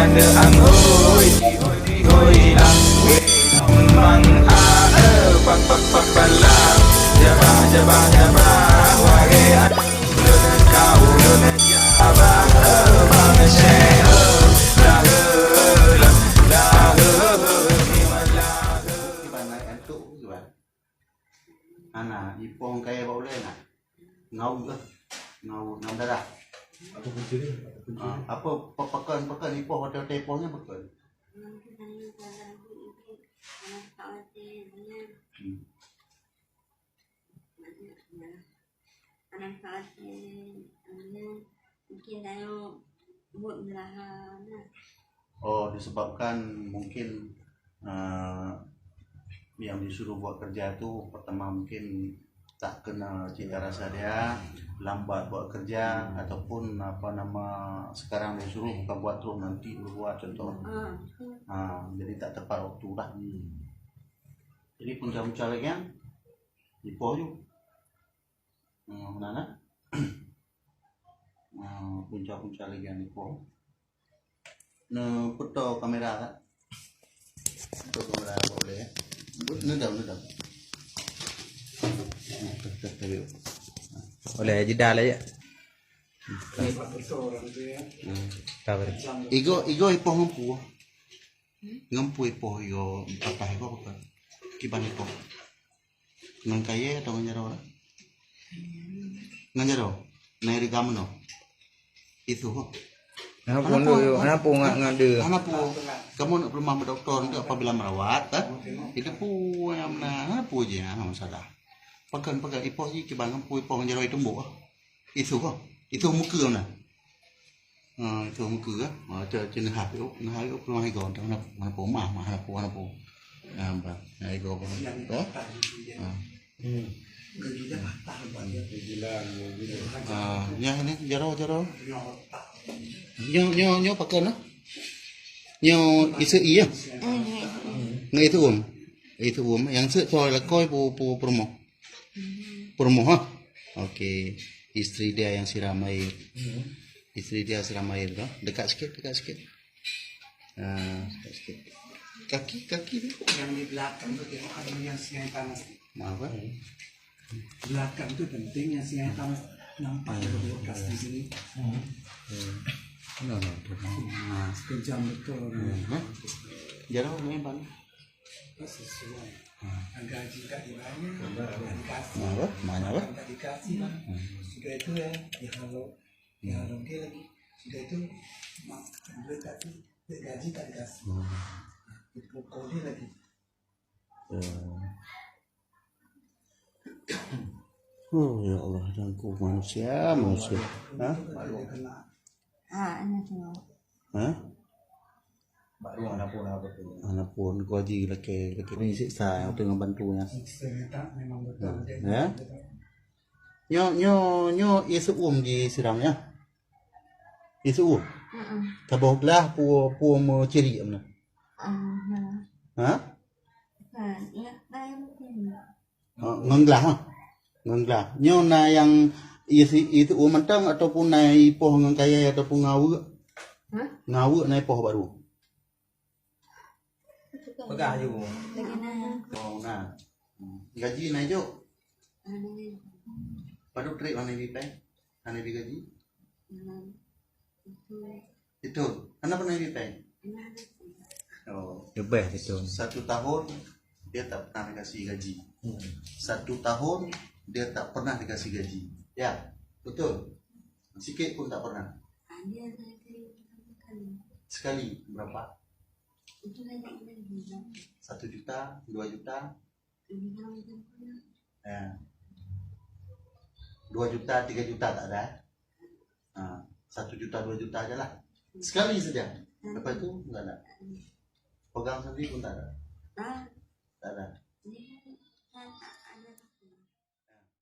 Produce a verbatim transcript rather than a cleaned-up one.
Hana, ipoh kayèe bak ulèe na. Ngaweuek lah. Ngaweuek ngon darah. Apa kunci dia? Apa kunci dia? Ah, apa pe-, peken-peken ipoh, watèe-watèe ipoh nyan peken. Hmm. Mungkin tanyoe buet meulaha na. Oh, disebabkan mungkin, eh, yang disuruh buat kerja tu pertama mungkin tak kenal cita rasa dia, lambat buat kerja, ataupun apa nama, sekarang disuruh bukan buat terus, nanti baru buat, contoh. Ah, betul. Ha, jadi tak tepat waktu lah. Hmm. Jadi punca-punca lagèe nyan, ipoh ju. Hmm, meunan, eh? Hmm, punca-punca lagèe nyan ipoh. Neupeutoe kamera kan? Peutoe kamera boleh, ya? Neudong, neudong. Boleh, jeda lah, ya. Hmm. Igoe, igoe ipoh ngon peue? Ngon peue ipoh igoe patah igoe apa? Kiban ipoh. Ngon kayèe atau ngon jaroe? Ngon jaroe. Na irigam meunoe. Itu ho. Hana peue, hana peue ngat, ngat deuh. Hana peue. Kamoe neuk peuleumah bak dokto nanti apabila merawat, eh? Itu peue nyang na, hana peue jih, hana masalah. Pakon, pakon ipoh jih kiban ngon peue, ipoh ngon jaroe itumbok, eh? Itu ho. Itu mukeue na. Ha, itu mukeue, eh? Ha, cak cina hati, oh, nah, oh, peue mah igoe, hana, hana peue mah, mah, hana peue, hana peue. Ha, bah. Ha, igoe apa? Ha? Hmm. Ah, nyoe ni, jaroe, jaroe. Nyoe, nyoe, nyoe pakon lah. Nyoe iseuk ié, ya? Ngon iseuk uem. Iseuk uem. Nyang seuk soe lakoe pu-, pu-, peurumoh. Peurumoh, ha? Okey. Isteri dia yang siram air. Isteri dia siram air tu. Dekat sikit, dekat sikit. Ah, sikit. Kaki, kaki dia. Yang di belakang tu tengok ada yang sungai panas. Maaf, eh? Belakang tu penting, yang sungai panas nampak di bekas di sini. Hmm. No, no, tu. Ah. Sekejam betul. Hmm, eh? Jaroe main ban. Sesuai. Ah. Gaji tak dibayar, tak dikasih. Mana apa? Mana apa? Makan tak dikasih, Bang. Hmm. Sudah itu ya, dihalau. Ya, oke lagi. Sudah itu, mak, duit tak di-, duit gaji tak dikasih. Hmm. Dipukuli lagi. Ya. Oh, ya Allah, dan ku manusia, manusia. Ha? Ah, ini tu. Ha? Baru anak pun apa tu? Anak pun, ku haji laki, laki ni siksa, yang tengah bantu nya. Siksa tak memang betul. Ya? Nyo, nyo, nyo, iseuk uem jisiram, ya? Iseuk uem? Heeh. Saboh glah pu-, pu meuciri meunan. Ah, ha. Ha? Ha, ya, ha, ya, betul. Ha, ngon glah, ha? Ngon glah. Nyoe na nyang iseuk uem mantong ataupun na ipoh ngon kayèe ataupun ngaweuek? Ha? Ngaweuek na ipoh baru. Peugah aju. Lagi na. Oh, na. Hmm. Gaji na jok? Ada. Padub trép hana ibi péng? Hana ibi gaji? Hmm. Itu. Itu. Hana pernah ibi péng? Hana. Oh. Leubeh itu. Satu tahun dia tak pernah dikasih gaji. Hmm. Satu tahun dia tak pernah dikasih gaji. Ya, betul. Sikit pun tak pernah. Ada, ada, ada. Sekali berapa? Satu juta, dua juta. Ya. Dua juta, tiga juta tak ada. Ha, satu juta, dua juta aja lah. Sekali saja. Lepas itu enggak ada. Pegang sendiri pun tak ada. Tak ada.